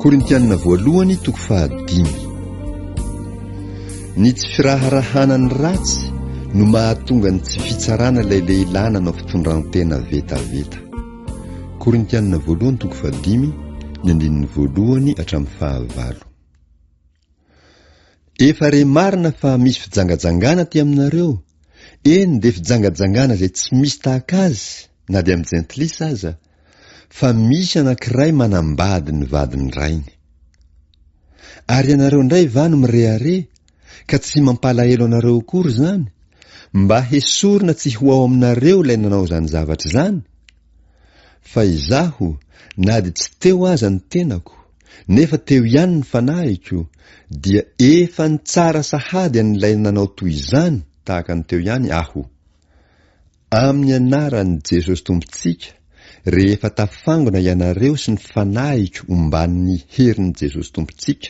Korintianina voalohany toko fahadimy. Ny tsy firaharahana ny ratsy no mahatonga ny tsy fitsarana ilay lehilahy nanao fitondran-tena vetaveta. Korintianina voalohany toko fahadimy, ny andininy voalohany hatramin'ny fahavalo. Efa re marina fa misy fijangajangana aty aminareo, eny dia fijangajangana izay tsy misy tahaka azy na dia amin'ny jentilisa aza, fa misy anankiray manambady ny vadin'ny rainy. Ary ianareo indray va no mirehareha, ka tsy mampalahelo anareo akory izany, mba hesorina tsy ho ao aminareo ilay nanao izany zavatra izany? Fa izaho, na dia tsy teo aza ny tenako, nefa teo ihany ny fanahiko, dia efa nitsara sahady an'ilay nanao toy izany tahaka ny teo ihany aho. Amin'ny anaran'i Jesosy Tompontsika, rehefa tafangona ianareo sy ny fanahiko omban'ny herin'i Jesosy Tompontsika,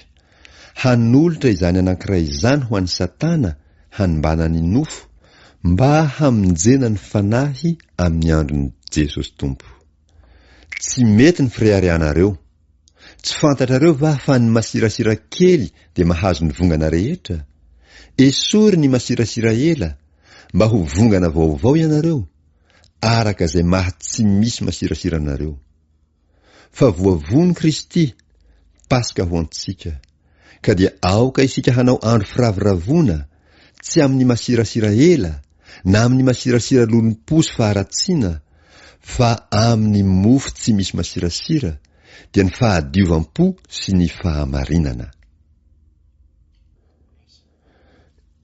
hanolotra izany anankiray izany ho an'i Satana hanimbana ny nofo, mba hamonjena ny fanahy amin'ny andron'i Jesosy Tompo. Tsy mety ny fireharehanareo. Tsy fantatrareo va fa ny masirasira kely dia mahazo ny vongana rehetra? Esory ny masirasira ela, mba ho vongana vaovao ianareo, araka izay maha tsy misy masirasira anareo. Fa voavono Kristy, Paska ho antsika. Ka dia aoka isika hanao andro firavoravoana, tsy amin'ny masirasira ela, na amin'ny masirasira lolompo sy faharatsiana, fa amin'ny mofo tsy misy masirasira, dia ny fahadiovam-po sy ny fahamarinana.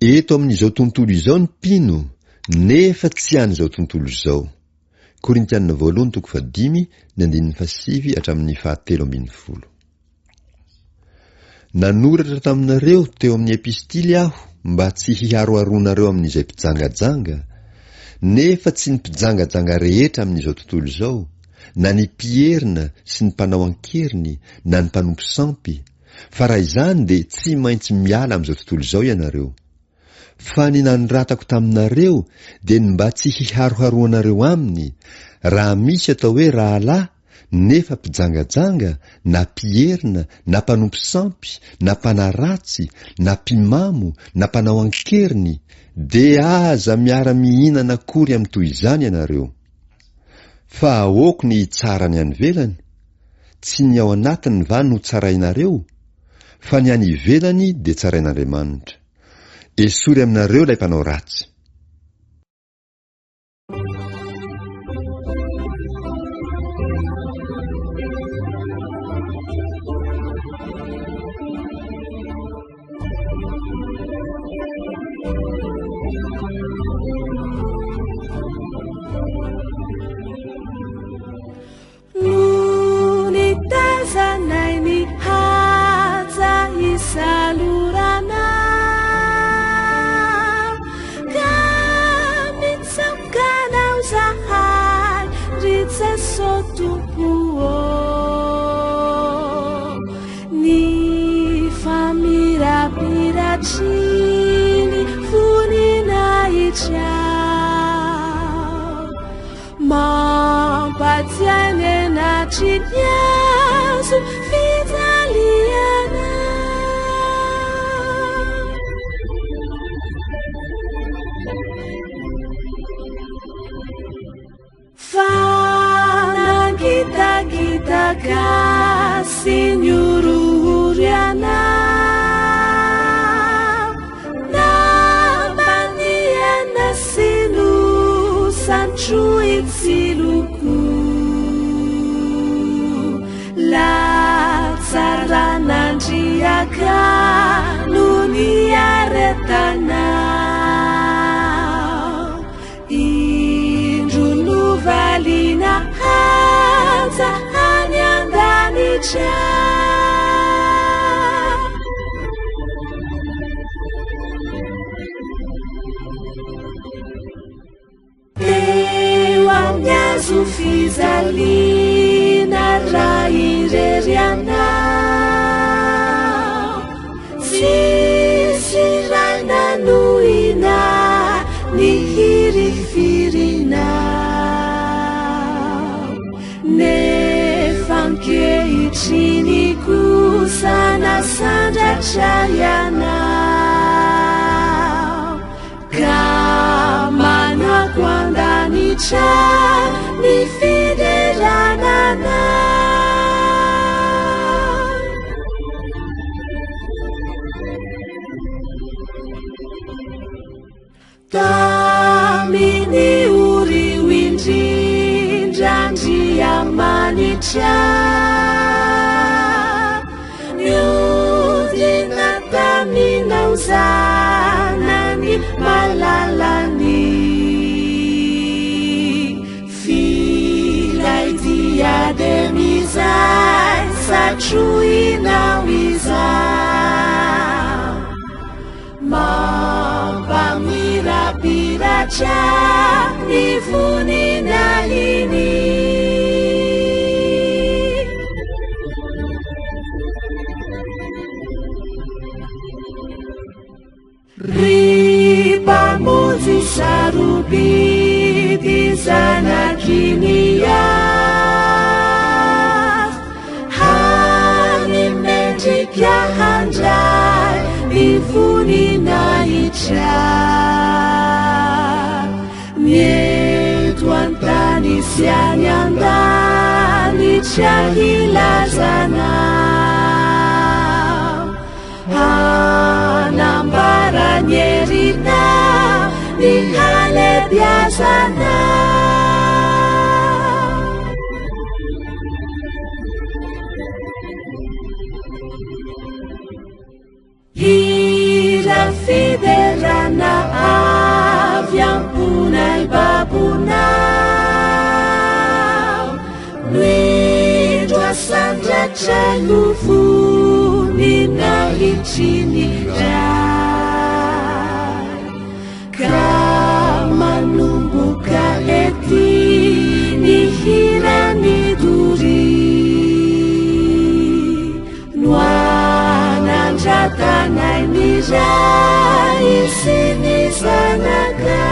Eto amin'izao tontolo izao ny mpino, nefa tsy an'izao tontolo izao. Korintiana voalohany toko fahadimy, ny andininy fahasivy hatramin'ny fahatelo ambin'ny folo. Nanoratra taminareo teo amin'ny epistily aho mba tsy hiharoharoanareo amin'izay mpijangajanga, nefa tsy ny mpijangajanga rehetra amin'izao tontolo izao, na ny mpierina sy ny mpanao an-keriny na ny mpanompo sampy, fa raha izany dia tsy maintsy miala amin'izao tontolo izao ianareo. Fa ny nanoratako taminareo dia ny mba tsy hiharoharoanareo aminy, raha misy atao hoe rahalahy nefa mpijangajanga na mpierina na mpanompo sampy na mpanaratsy na mpimamo na mpanao an-keriny, dia aza miara-mihinana akory amin'ny toy izany ianareo. Fa ahoako ny hitsara ny any ivelany? Tsy ny ao anatiny va no tsarainareo? Fa ny any ivelany dia tsarain'Andriamanitra. Esory aminareo ilay mpanao ratsy. No nitazanay ny haja isalorana Ka mitsaoka anao zahay ry Jeso Tompo ô Ny famirapiratry ny voninahitrao Mampatsiahy ny henatry ny hazo fijaliana. Fa nangitakitaka sy nihorohoro ianao. Nampaniana sy nosantroin-tsiloko. Latsaran'Andriaka no niaretanao. Indro novaliana haja any an-danitra. Teo amin'ny hazo fijaliana raha irery ianao, tsisy iray nanohina ny hirifirinao. Nefa ankehitriny koa. Voninahitra ianao ka manako an-danitra ny fiderana anao. Tamin'ny ory indrindra Andriamanitra niodina taminao zanany malalany. F'ilay diademy izay satroinao izao. Mampamirapiratra ny voninahiny. Ry Mpamonjy sarobidy zanaky ny avo, hany mendrika handray ny voninahitra. Ny eto an-tany sy any an-danitra hilazana. Hanambara ny herinao, ny halebiazanao. Hira fiderana avy am-ponay babonao, no indro asandratray ho voninahitry ny Ray. Ka manomboka ety ny hiran'ny doria. No anandratanay ny Ray sy ny Zanaka.